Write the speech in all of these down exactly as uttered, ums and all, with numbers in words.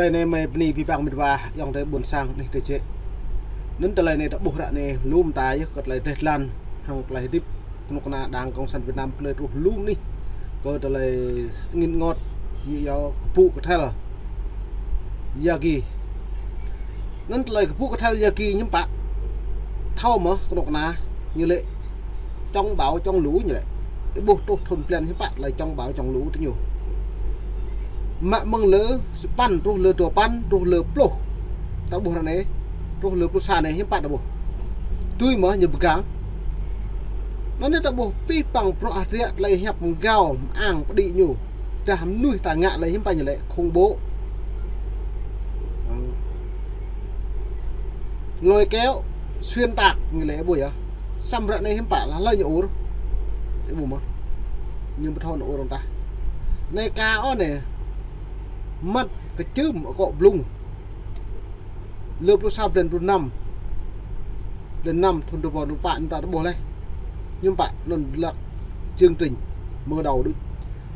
Tơlơi anai mơi bơni abih bang met wa ayŏng adơi ƀôn sang anih tơčĕ. Anŭn tơlơi anai ta ƀuh ră anai lŏm ta yơh kơ tơlơi dêh dlan hăng tơlơi hơdip kơnuk kơna Đảng Cộng sản Việt Nam tơlơi truh lŏm anih kơ tơlơi ngĭt ngŏt ñu yua kơpŭ kơthel Yagi. Anŭn tơlơi kơpŭ kơthel Yagi ñu pă thâo mơ̆ kơnuk kơna ñu lĕ chống bão chống lũ ñu lĕ. Ih ƀuh truh thun blan hiư̆m pă tơlơi chống bão chống lũ tơ ñu. Mă mơ̆ng lơ sapăn truh lơ duapăn truh lơ pluh. Ta ƀuh ră anai, truh lơ pluh sa anai hiư̆m pă ta ƀuh. Tui mơ̆ ñu pơgang. Anŭn anai ta ƀuh abih bang bruă hơdră tơlơi hiăp mơgao mơang pơđĭ ñu. Dah mơnuih ta ngă lĕ hiư̆m pă ñu lĕ khủng bố. Lôi kéo, xuyên tạc ñu lĕ ih ƀuh yơh. Samơ̆ ră anai hiư̆m pă lah lơi ñu ur. Ih ƀuh mơ̆. Ñu ƀu thâo ñu ur tah. Anai ka ôh anai. Măt kơčưm akŏ blung. Lơ pluh sa blan pluh năm. Blan năm thun dua rơbâo dua pluh pă anŭn ta ƀuh laih. Hiư̆m pă anŭn lăk chương trình mở đầu đôč.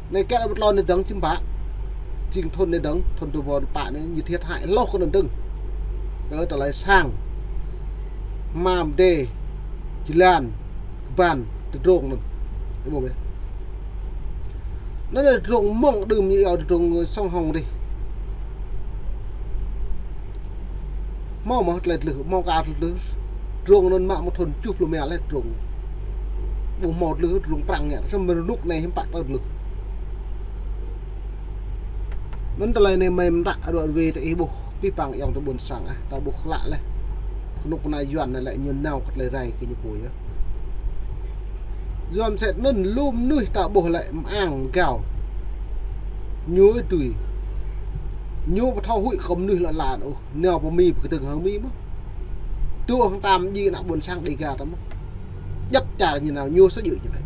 Anai kĕ ƀu tlôn anai dơ̆ng hiư̆m pă. Jing thun anai dơ̆ng, thun dua rơbâo dua pluh pă anai ñu thiệt hại hloh kơ anŭn dơ̆ng. Kơ tơlơi sang. Hmam đê, jơlan, kơban, tơdrông anŭn. Ih ƀuh ƀĕ. Anŭn tơdrông mơ̆ng đưm ñu yua tơdrông sông Hồng dih. Hmâo mơ̆ tơlơi tlưh, hmâo ka tlưh. Tơdrông anŭn mă mơ̆ng thun tơjuh pluh rơma laih tơdrông. Ƀu hmâo tlưh tơdrông Prăng ngă, samơ̆ rơnŭk anai hiư̆m pă tơlơi tlưh. Anŭn tơlơi anai mơi mơtă ruă ruê ta ih ƀuh abih bang ayŏng adơi ƀôn sang ah, ta ƀuh klă laih. Kơnuk kơna Yuan anai lĕ ñu nao kơ tơlơi rai kơ ñu pô yơh. Yuan sĕt anŭn lŏm mơnuih ta ƀuh lĕ mơang mơgao. Ñu ih tui. Ñu ƀu thâo huĭ kơ mơnuih lŏn lan ôh. Nao pơ Mi pơkơdơ̆ng hăng Mi mơ̆. Tŭ hăng tam djai ană ƀôn sang Đêga ta mơ̆. Djăp čar ñu nao ñu sơjư̆ ñu lĕ.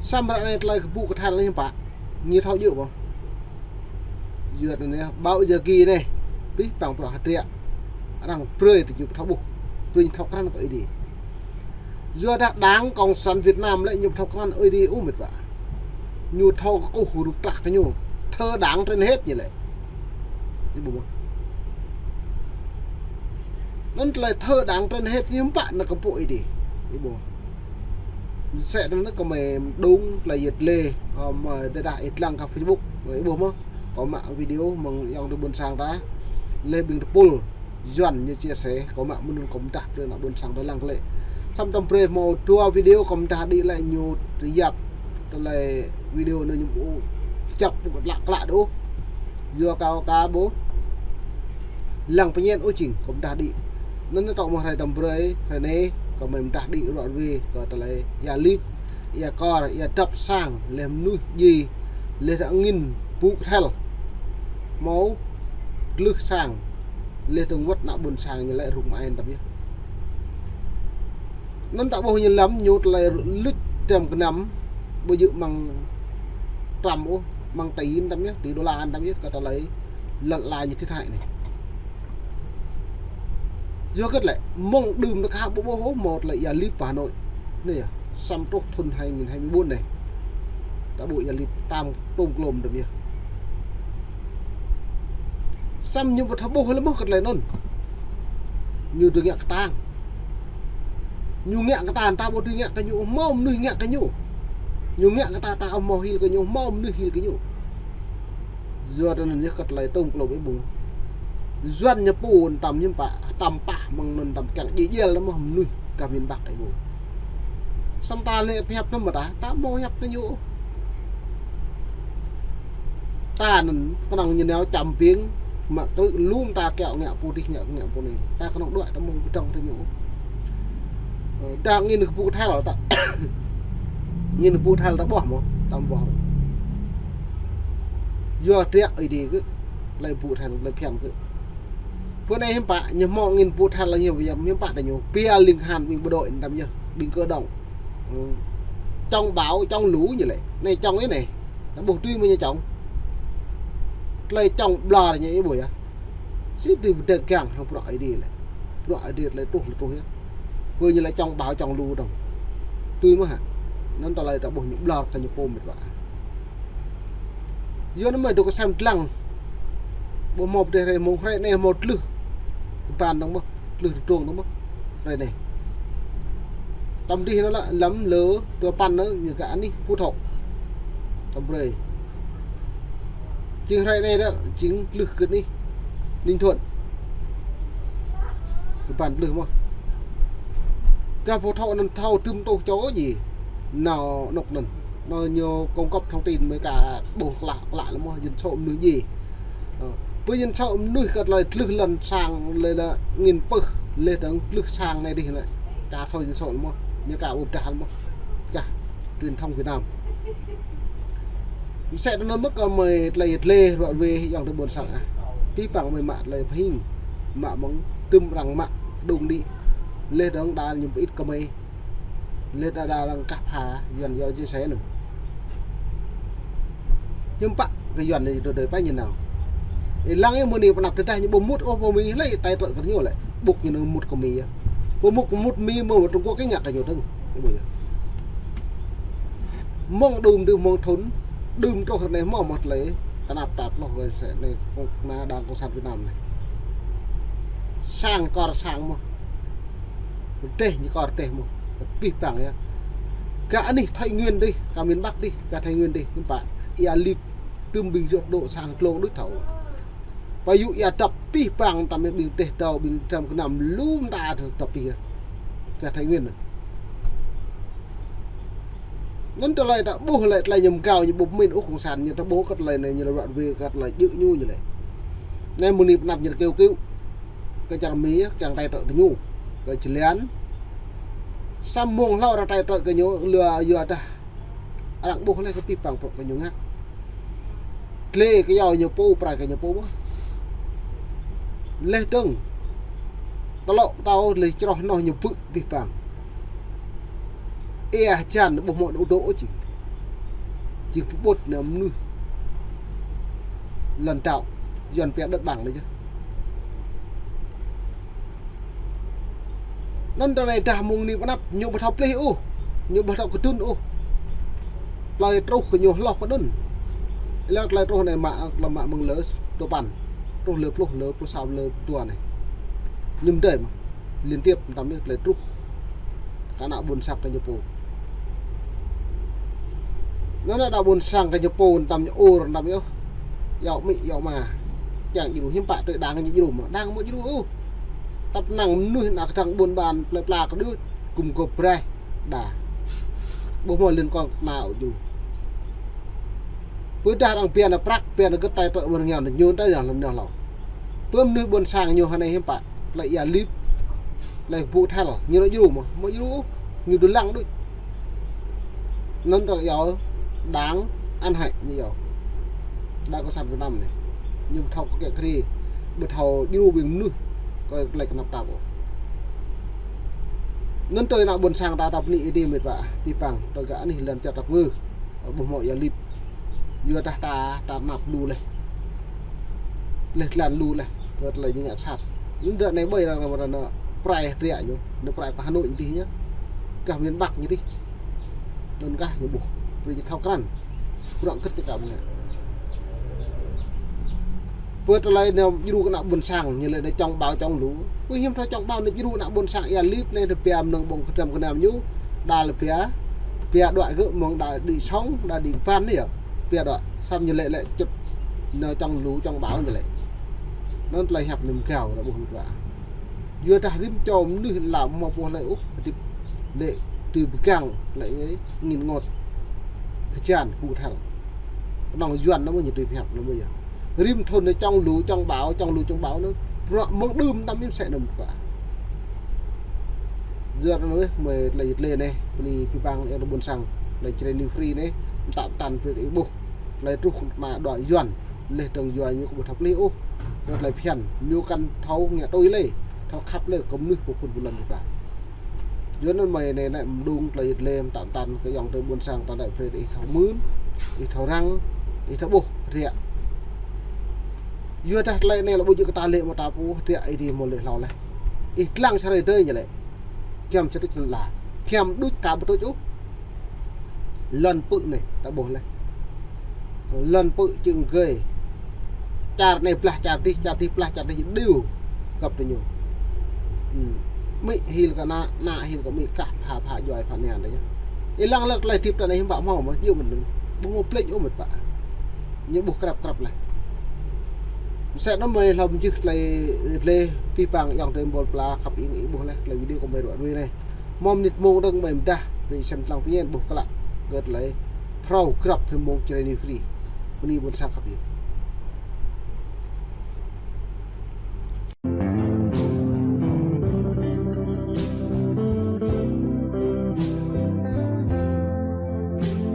Samơ̆ ră anai tơlơi kơpŭ kơthel anai hiư̆m pă. Ñu thâo djơ̆ mơ̆. Yua anŭn anai, ƀâo Yagi anai. Abih bang bruă hơdră. Arăng brơi tơ ñu ƀu thâo ƀuh. Brơi ñu thâo krăn kơ Ơi Adai. Yua dah Đảng Cộng sản Việt Nam lĕ ñu ƀu thâo krăn Ơi Adai ôh met wa. Ñu thâo kơkuh rup trăk kơ ñu. Thơ đảng trên hết ñu lĕ. Ih ƀuh mơ̆. Anŭn tơlơi thơ đảng trên hết hiư̆m pă anŭn kơpŭ Ơi Adai. Ih ƀuh. Sĕt anŭn kơ mơi mơđung tơlơi yet lê, ơ, mơi đơđah ih lăng kơ Facebook. Ih ƀuh mơ̆. Kâo mă video mơ̆ng ayŏng adơi ƀôn sang ta. Leh ƀing tơpul. Yuan ñu chia sẻ, kâo mă mơ̆n anŭn kâo pơdah brơi ană ƀôn sang ta lăng glaĭ. Samơ̆ tơm brơi hmâo dua video kâo pơdah đĭ lĕ ñu tơyap tơlơi video anŭn ñu ƀu čăp ƀu klă klă đôč. Yua kâo ka ƀuh lăng pơñen ôh jing kâo pơdah đĭ. Anŭn tŏ mơ̆ hrơi tơm brơi, hrơi anai kâo mơi pơdah đĭ ruă ruê kơ tơlơi ia lip, ia kor, ia dăp sang, leh mơnuih djai, leh ta angĭn ƀu kơthel. Hmâo glưh sang. Leh tơ̆ng wơ̆t ană ƀôn sang ñu lĕ rŭng mơai tăm yơh. Anŭn ta ƀuh ñu lăm ñu tơlơi luč tơm gơnam ƀu djơ̆ mơ̆ng trăm ôh, mơ̆ng tỷ tăm yơh, tỷ đô la tăm yơh, kơ tơlơi lăn ala ñu thiệt hại anai. Yua hơget lĕ, mơ̆ng đưm ta aka ƀu ƀuh ôh hmâo tơlơi ia lip pơ Hà Nội. Anai yơh, samơ̆ truh thun hai nghìn hai mươi bốn anai. Ta ƀuh ia lip tam tôm klôm tăm yơh. Samơ̆ ñu ƀu thâo ƀuh lĕ mơ̆ kơ tơlơi anŭn. Ñu dưi ngă kơtang. Ñu ngă kơ ta, ta ƀu dưi ngă kơ ñu, hmâo mơnuih ngă kơ ñu. Ñu ngă kơ ta, ta hmâo hil kơ ñu, hmâo mơnuih hil kơ ñu. Yua anŭn yơh kơ tơlơi tôm klôm ih ƀuh. Yuan ñu pô tăm hiư̆m pă, tăm pah mơ̆ng anŭn tăm kiăng djai djel mơ̆ mơnuih gah miền Bắc ih ƀuh. Samơ̆ ta lĕ pơhiăp anŭn mơ̆ ta, ta hmâo hiăp kơ ñu. Ta anŭn kơnơ̆ng ñu nao čăm ƀing, mă krư̆ lŏm ta kiaŏ ngă pô dih ngă ngă pô anai. Ta kơnơ̆ng đuaĭ ta mơ̆ng pơdơ̆ng tơ ñu. Ơ, ta angĭn kơ ƀu thel ta. Angĭn ƀu thel ta ƀuh mơ̆, ta ƀuh. Yua triă Ơi Adai kơ, tơlơi ƀu thel, tơlơi phiăn kơ. Pơ anai hiư̆m pă, ñu hmâo angĭn ƀu thel lĕ ñu, hiư̆m pă ta ñu. Pia ling han ƀing bộ đội tăm yơh, ƀing cơ động. Ơ. Chống bão, chống lũ ñu lĕ. Anai chống ih anai. Ta ƀuh tui mơ̆ ñu chống. Tơlơi chống ƀlŏr ñu ih ƀuh yơh. Sĭt tui pơdơ̆ng kiăng hăng bruă Ơi Adai lĕ. Bruă Ơi Adai tơlơi truh lĕ truh yơh. Pơ ñu lĕ chống bão chống lũ dơ̆ng. Tui mơ̆ hă. Anŭn tơlơi ta ƀuh ñu ƀlŏr kơ ñu pô met wa. Yua anŭn mơi dŏ kơ sem dlăng. Ƀu hmâo pơdeh hrơi mơ̆ng hrơi anai hmâo tlưh kơban dơ̆ng mơ̆, tlưh tơdrong dơ̆ng mơ̆, hrơi anai. Tơdang dih anŭn lĕ lăm lơ tơpăn anŭn ñu kơ anih Phú Thọ. Tơdang brơi. Jing hrơi anai dơ̆ng, jing tlưh kơ anih Ninh Thuận. Kơban tlưh mơ̆. Kơ Phú Thọ anŭn thâo tơm tôh čô ji. Nao anŭn anŭn. Nao ñu cung cấp thông tin mơ̆ kơ ƀuh klă klă lăm mơ̆ dân số mơnuih ji. Ơ, pơ dân số mơnuih kơ tơlơi tlưh lŏn sang lĕ là nghìn pơh, lĕ dơ̆ng tlưh sang anai dih lĕ. Kơ thâo dân số lăm mơ̆, ñu kơ ƀuh dah lăm mơ̆. Kơ truyền thông Việt Nam. Mơsĕ anŭn mơ̆ kơ mơi tơlơi tơlơi ruă wê yŏng tơ ƀôn sang ah. Pih păng mơi mă tơlơi pơhing. Mă mơ̆ng tơm arăng mă đung đĭ. Lĕ dơ̆ng đa ñu pơit kơ mơi. Lĕ đa đa arăng kah pha Yuan yua chia sẻ anŭn. Hiư̆m pă kơ Yuan anai tơ đơi pă ñu nao. Ih lăng ih mơ̆ng anai pơanăp tơdah ñu ƀu mŭt ôh pơ Mi lĕ tai trơ kơ ñu lĕ. Ƀŭk ñu nao mŭt kơ Mi yơh. Ƀu mŭt kơ mŭt Mi mơ̆ Trung Quốc kơ ngă kơ ñu dơ̆ng. Ih ƀuh yơh. Mơ̆ng đưm đưm mơ̆ng thŭn, đưm truh anai hmâo mơ̆ tơlơi tơnap tap hloh kơ sĕ anai kông na đang Cộng sản Việt Nam anai. Sang kor sang mơ̆. Rơdêh ñu kor rơdêh mơ̆. Pih păng yơh. Kơ anih Thái Nguyên dih, kơ miền Bắc dih, kơ Thái Nguyên dih, hiư̆m pă. Ia lip tơm ƀing jŏk dŏ sang klông đôč thâo. Pơyŭ ia dăp pih păng tơm ƀing rơdêh dâo ƀing trăm kơnăm lŏm ta dăp pih yơh. Kơ Thái Nguyên anŭn. Anŭn tơlơi ta ƀuh lĕ tơlơi ñu mơgao ñu ƀu pơmĭn ôh Cộng sản ñu ta ƀuh kơ tơlơi anai ñu lĕ ruă wê kơ tơlơi djơ̆ ñu ñu lĕ. Anai mơ̆ng anai pơanăp ñu kơ kơyâo kơyâo. Kơ čar Mi yơh, kiăng tai trơ tơ ñu. Kơ Jilian. Samơ̆ mơ̆ng hlâo arăng tai trơ kơ ñu lua yua dah. Arăng ƀuh lĕ kơ pih păng prŏk kơ ñu ngă. Tlê kơyâo ñu pô, prai kơ ñu pô mơ̆. Lĕ dơ̆ng. Tơlŏ tao lĕ čroh noh ñu bư̆ pih păng. Ê ah jan ƀuh mơ̆ nŭ dŏ ôh jing. Jing pơƀut nao mơnuih. Lŏn dŏ. Yuan pia đất bằng anai yơh. Anŭn tơlơi dah mơ̆ng anai pơanăp ñu ƀu thâo plih ôh. Ñu ƀu thâo kơdŭn ôh. Tơlơi truh kơ ñu hloh kơ anŭn. Lăng tơlơi truh anai mă, tơlơi mă mơ̆ng lơ tơpăn. Truh lơ pluh, lơ pluh sa, lơ dua anai. Ñu mơdơi mơ̆. Liên tiếp tơm anai tơlơi truh. Kơ ană ƀôn sang kơ ñu pô. Anŭn ană ƀôn sang kơ ñu pô tơm ñu ur tơm ñu. Yua amĭ, yua ama. Čang djru hiư̆m pă tui đang ñu djru mơ̆. Đang mơ̆ djru ôh. Tăp năng mơnuih ană kơdăng ƀôn ƀan plơi pla kơ đưč. Gum gôp braih. Đa. Ƀuh mơ̆ liên quan kơ ană djru. Pơdah arăng pia ană prăk, pia ană gơ̆t tai trơ mơ̆ng rơngiao ană ñu tai ană lŏm ană hlâo. Pơ mơnuih ƀôn sang ñu hơnai hiư̆m pă. Tơlơi ia lip. Tơlơi ƀu thel. Ñu lŏ djru mơ̆. Mơ̆ djru ôh. Ñu dŏ lăng đôč. Anŭn tơlơi yua đang ăn hại ñu yua. Đang Cộng sản Việt Nam anai. Ñu ƀu thâo kơ kiăng kri. Ƀu thâo djru ƀing mơnuih. Kơ tơlơi kơnăp tap ôh. Anŭn tui ană ƀôn sang ta ta bơni Ơi Adai mĕt wa. Pih păng. Tui kơ anih lŏn čar tap ngư. Ƀuh mơ̆ ia lip. Yua dah ta, ta năp lu leh. Leh tlan lu leh. Kơ tơlơi ñu ngă sat. Anŭn dra anai ƀơi arăng nao prai hơdră ñu. Nao prai pơ Hà Nội ñu dih ñu. Kah miền Bắc ñu dih. Anŭn kah ñu ƀuh. Brơi ñu thâo krăn. Bruă kơt ñu ka ƀu ngă. Pơ tơlơi nao djru kơ ană ƀôn sang, ñu lĕ nao čong ƀâo čong lu. Pơ hiư̆m thâo čong ƀâo nao djru kơ ană ƀôn sang ia lip anai tơ pia mơnơ̆ng ƀơ̆ng kơdrăm kơnam ñu. Đa lĕ pia, pia đuaĭ gơ̆ mơ̆ng đa đĭ sŏng, đa đĭ kơpăn anai yơh. Pia đuaĭ, samơ̆ ñu lĕ lĕ čut nao čong lu čong ƀâo ñu lĕ. Anŭn tơlơi hiăp ñu mơgao, ră ƀuh mơ̆ wa. Yua dah rĭm čô mơnuih lăm mơ̆ ƀuh lĕ ôh, hơdip lĕ tui pơgang lĕ ngin ngot. Hơjan ƀu thel. Pơnong Yuan anŭn mơ̆ ñu tui pơhiăp anŭn mơ̆ yơh. Rĭm thŭn anai čong lu, čong ƀâo, čong lu, čong ƀâo anŭn. Bruă mơ̆ng đưm tơm ñu mơsĕ anŭn mơ̆ wa. Yuan anŭn mơ̆ tơlơi tơlơi anai, bơni pih păng yang tơ ƀôn sang, tơlơi Jrai New Free anai, mơtam mơtam brơi ih ƀuh. Tơlơi truh kơ ană dua Yuan. Leh dơ̆ng yua ñu kơ ƀu thâo plih ôh. Yua tơlơi phiăn, ñu kăn thâo ngă tui lĕ, thâo khăp lĕ kơ mơnuih pơphun pơlŏn ñu ta. Yua anŭn mơi anai anai mơdung tơlơi lĕ mơtam mơtam kơ yang tơ ƀôn sang ta lĕ brơi ih thâo mưn, ih thâo răng, ih thâo ƀuh, ră. Yua dah tơlơi anai lĕ ƀu djơ̆ kơ ta lĕ mơ̆ ta ƀuh, ră ih dih mơ̆ lĕ hlâo leh. Ih lăng sa hrơi tơi ñu lĕ. Giăm sa tuč lăn ala. Giăm đôč ka ƀu tuč ôh. Lŏn pư̆ anai, ta ƀuh leh. Lŏn pư̆ čư̆ ngơi. Čar anai blah čar adih, čar adih blah čar adih, djru găp tơ ñu. Hm. Amĭ hil kơ ană, ană hil kơ amĭ, kah pha pha djuai pha nian tơ ñu. Ih lăng lăk tơlơi hơdip tơ anai hiư̆m pă hmâo mơ̆, djru mơ̆n. Ƀu hmâo plĕč ôh mơ̆n pă. Ñu ƀuh krăp krăp laih. Mơsĕ anŭn mơi hlâo mơjưh tơlơi, tơlơi abih bang ayŏng adơi ƀôn pla khăp iêng ih ƀuh laih tơlơi video kơ mơi ruă ruai anai. Hmâo mơnit mông dơ̆ng mơi pơdah, brơi sem lăng pơñen ƀuh klă kơ tơlơi phrâo grăp brơi mông Jrai New Free. Bơni ƀôn sang khăp iêng.